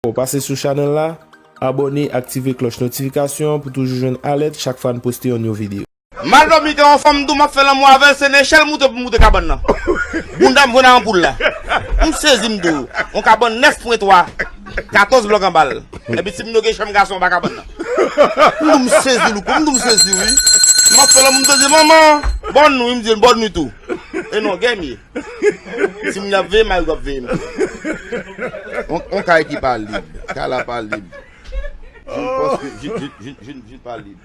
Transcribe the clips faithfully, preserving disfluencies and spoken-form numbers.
Bon, pase sou chanèl la, abòne, aktive klòch notifikasyon pou toujou jwenn alèt chak fwa n poste yon nouvo videyo. M al dòmi kay yon fanm, m di w m ap fè lanmou avè l, se nechèl moute pou m moute kabann nan. Bounda m jwenn a anpoul la. M sezi, m di w, yon kabann nèf pwen twa, katòz blòk anba l. Epi timoun yo gen chanm gason anba kabann nan. M di w m sezi, Louko, m di w m sezi, wi. M ap fè lanmou, m tande manman, bòn nwi, m di l bòn nwi tou. E non, gè m ye. Timoun yo ap veye m, mari yo ap veye m. On, on kay ki pa lib. Kay la pa lib. Je ne pense que je, je, je, je, je ne pa lib.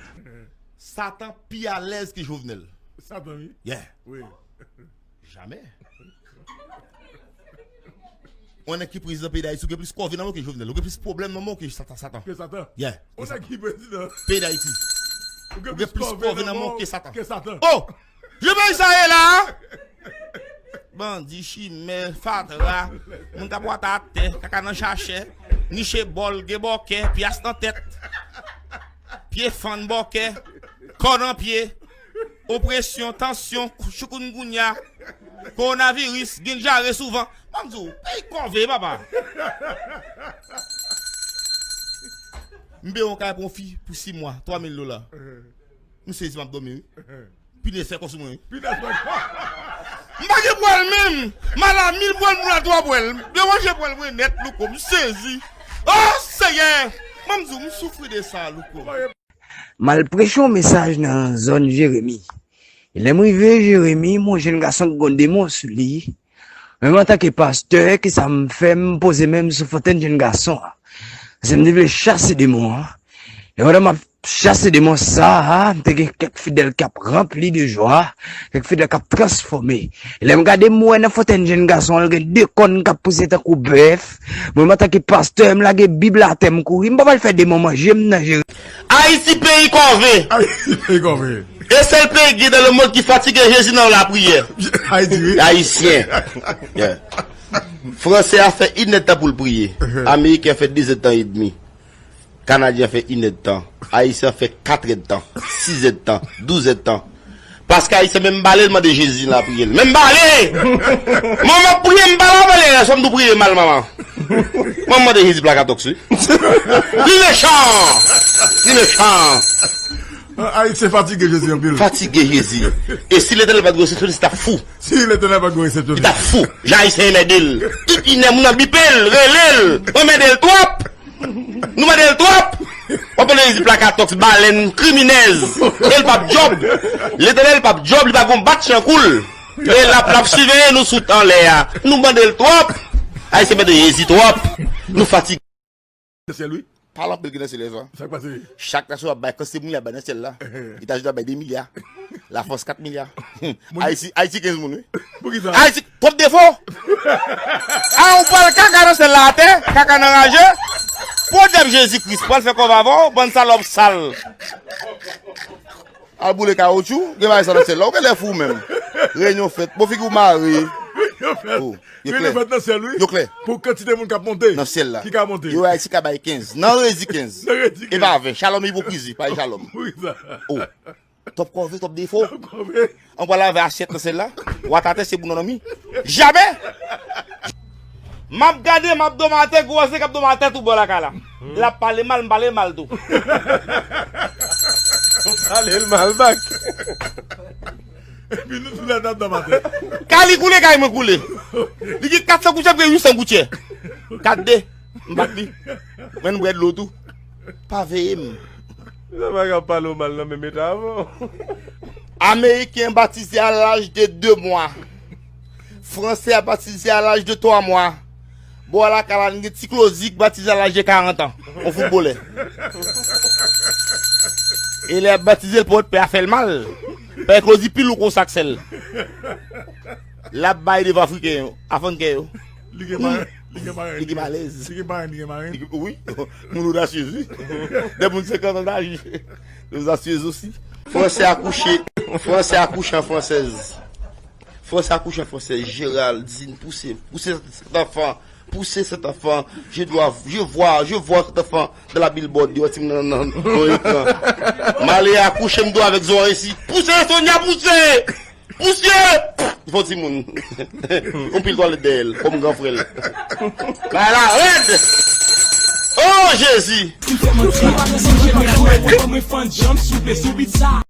Satan pi alèz ke Jovenel. Satan, wi. Yeah. Wi. Jamè. Yon nèg ki prezidan peyi Dayiti, ou gen plis kòve nan men w ke Jovenel. Ou gen plis pwoblèm nan men w ke Satan, Satan. Ke Satan. Yeah. Yon nèg ki prezidan peyi Dayiti. Ou gen plis kòve nan men w ke Satan. Ke Satan. Oh! Jan peyi sa ye la, a? Bandi, chimè, fatra, moun k ap wata atè, kaka nan chachè, niche bòl, gen bòkè, pyas nan tèt, pye fann bòkè, kò nan pye, opresyon, tansyon, choukounngounya, kowonaviris, gin jare souvan. Ban m di w, peyi kòve, papa. M peye yon kay pou yon fi pou sis mwa, twa mil dola. M sezi, m ap dòmi, wi. Pinèz fè kò sou mwen, wi. Pinèz fè kò. M pa gen pwèl menm. M al a mil pwèl, m al twa pwèl. M deranje pwèl mwen nèt, Louko. M sezi. Oh, Seyè! Ban m di w, m soufri de sa, Louko. M al preche yon mesaj nan zòn Jeremi. E lè m rive Jeremi, m wè yon jèn gason ki gen yon demon sou li. Menm antanke pastè, kisa m fè? M poze men m sou fontèn jèn gason an. Paske m te vle chase demon an. E pandan m ap chase demon sa a, m te gen kèk fidèl k ap ranpli de jwa, kèk fidèl k ap transfòme. E lè m gade, m wè nan fontèn jèn gason an, l gen de kòn k ap pouse tankou bèf. Mwen, antanke pastè, m lage Bib la atè, m kouri. M pa pral fè demon manje m nan Jeremi. Ayiti peyi kòve. Ayiti peyi kòve. E sèl peyi ki gen dans le monde ki fatige Jezi nan lapriyè. Ayiti, wi. Ayisyen. Yeah. Fransè a fè inèdtan pou l priye. Ameriken an fè dezèdtan edmi. Kanadyen an fè inèdtan. Ayisyen an fè katrèdtan, sizèdtan, douzèdtan. Paske Ayisyen menm bale l mande Jezi nan lapriyè l. Menm bale! Manman priye m bale avè l, lè sòm tou priye mal, manman. Manman mande Jezi plakatòks, wi. Li mechan! Li mechan! Ayisyen fatige Jezi anpil. Fatige Jezi. E si Letènèl pa t gen resepsyonis, li t ap fou. Si Letènèl pa t gen resepsyonis. Li t ap fou. Jan Ayisyen enmède l. Tout inè moun nan bipe l, rele l, anmède l twòp. Nou mande l twòp. W ap tande Jezi plakatòks, balèn, kriminèz. E l p ap djòb. Letènèl p ap djòb, li pa gon bat chan kou l. E l ap, l ap siveye nou sou anlè a. Nou mande l twòp. Ayisyen mande Jezi twòp. Nou fatige. Nan syèl, wi. Pale anpil ki nan syèl, sa. Sa k pase? Chak nasyon ap bay kantite moun y ap bay nan syèl la. Etazini ap bay de milya. Lafrans kat milya. Ayiti, Ayiti kenz moun, wi. Poukisa? Ayiti, twòp defo. A, ou pral kaka nan syèl la atè, kaka nan raje. Pran dyab Jezi Kris, pral fè kòve avè w, bann salòp sal. Al boule kawotchou, gen bagay sa nan syèl la. Ou genlè fou menm. Reyinyon fèt. Bon, figi w mare. Reyinyon fèt. Oh, yo klè. Reyinyon fèt nan syèl, wi. Yo klè. Pou kantite moun k ap monte. Nan syèl la. Ki ka monte. Yo Ayiti ka bay kenz. Nan redi kenz. Nan redi kenz. E pa ven. Shalom ipokrizi, pa Shalom. Wi, sa. Oh. Twòp kòve, twòp defo. Twòp kòve. An pral lave asyèt nan syèl la. Watatè se boulon nan mi. Jamè! M ap gade, m ap dòmi atè, gwo wòzye k ap dòmi atè tou bò lakay la. L ap pale mal, m pale mal tou. Ou pale l mal bak. Epi nou tou lè n ap dòmi atè. Kay li koule, kay mwen koule. Li gen kat san goutye, m gen uit san goutye. Kat de, m bat li. Mwen m bwè dlo tou. Pa veye m. Sa pa ka pale w mal nan menm eta avè w. Ameriken batize a laj de de mwa. Fransè a batize a laj de twa mwa. Bò lakay la, n gen Ti Klozik batize a laj de karant an. On foutbolè. E lè y ap batize l, pòt pè a fè l mal. Pè Klozik pi lou k on sak sèl. L ap bay devan Afriken yo, Afankè yo. Li gen paren, li gen paren. Li gen malèz. Li gen paren, li gen paren. Li gen, wi. Moun odasyez, wi. De moun senkant an daj. Odasyez osi. Fransè akouche, Fransè akouche an fransèz. Fransè akouche an fransèz. Géraldine, pouse, pouse cet enfant. Pouse cet enfant. Je dois, je vois, je vois cet enfant dans la billboard. Yo, ti nan, nan, nan ekran. Male akouche m dou avèk zòrèy si. Pouse, Sonia, pouse! Pouse! Fò timoun. On pil twalèt dèyè l, kòm gran frè l. Bagay la rèd! Jezi.